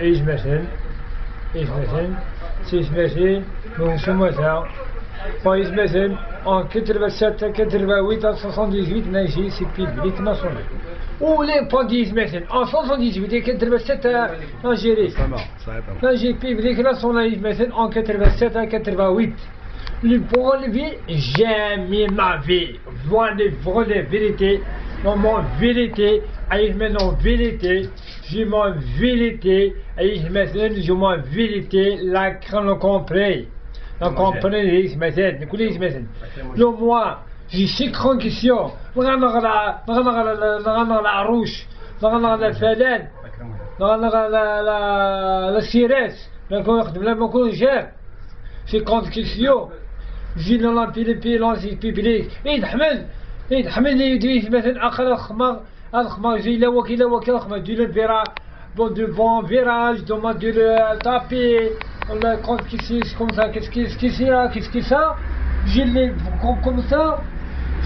إيزمثل إيزمثل سيزمثل موسومة فإيزمثل en 87, 88, en 78, Niger, c'est public national. Ou les pandismes, en 78 et 87, l'Algérie. L'Algérie publique nationale, en 87 à 88. Le pour enlever, jamais ma vie. Voilà les vérité. Non, mon vérité, maintenant vérité, j'ai mon vérité, j'ai mon vérité, la crâne complet. Donc, comprenez, مثلا كل مثلا لو moi j'ai six grandes questions. نغنغ نغنغ العروش نغنغ الفلان نغنغ la سيرات نكون نخدم لا ما نكون جاب سي كونت كيسيون جي لا بي بي لونسي بيبليك يتحمل يتحمل مثلا اخر الخمر الخمر جي لا وكيل وكيل الخمر دي الفيرا بون دو بون فيراج دو دو tapis qu'est-ce comme ça, qu'est-ce qui c'est là, qu'est-ce qui ça, j'ai les comme ça,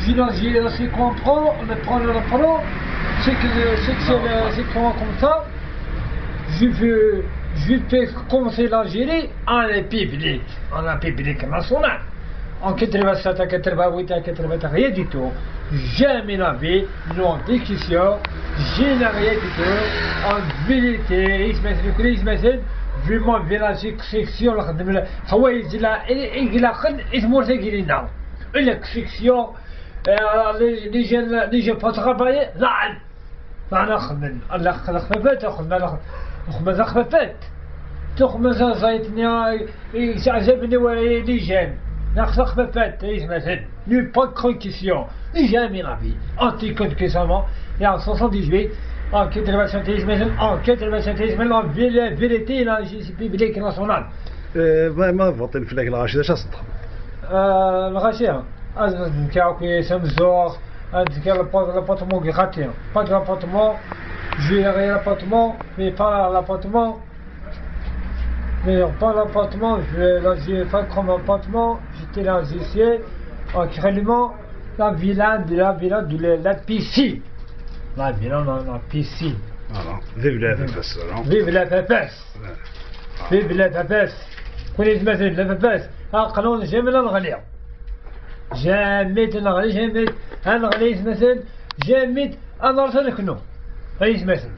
j'ai j'ai comprend, on prend le prend, c'est que c'est comme ça, je fais commencer l'Algérie en république, en république nationale. En 87, 88, 88, rien du tout. Jamais la vie, non discussion, j'ai rien du tout. En vérité, il vraiment village section الخدمة حوايج لا إلا خن إثمور ثقيلنا إلا section les jeunes pas travailler لا لا نخدم لا خفافات خدمة خدمة خفافات تخدم زايتني عجبني les jeunes ناخذ خفافات مثلا نو با كونكسيون jamais la vie anti conquistement et en 78 en 87 en 87 la vérité la publique nationale. ما فوتين في الغاشي اش صدق الغاشي نتاعك سمزوغ l'appartement gratuit, pas de l'appartement, j'ai l'appartement, mais pas l'appartement, mais pas l'appartement, je j'ai pas comme appartement, j'étais là ici, actuellement, la villa de la piscine. La villa la piscine. Voilà. Vive la FFS. Vive la FFS. Vive la FFS. كل مثلا la FFS قانون جميل نغلي جامد نغلي جامد نغلي مثلا جامد انا رسلكنو رئيس مثلا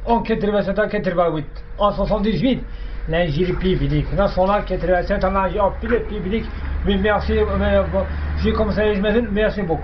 en 87 88 en 78 l'Algérie publique nationale 87 en Algérie publique mais merci j'ai commencé merci beaucoup.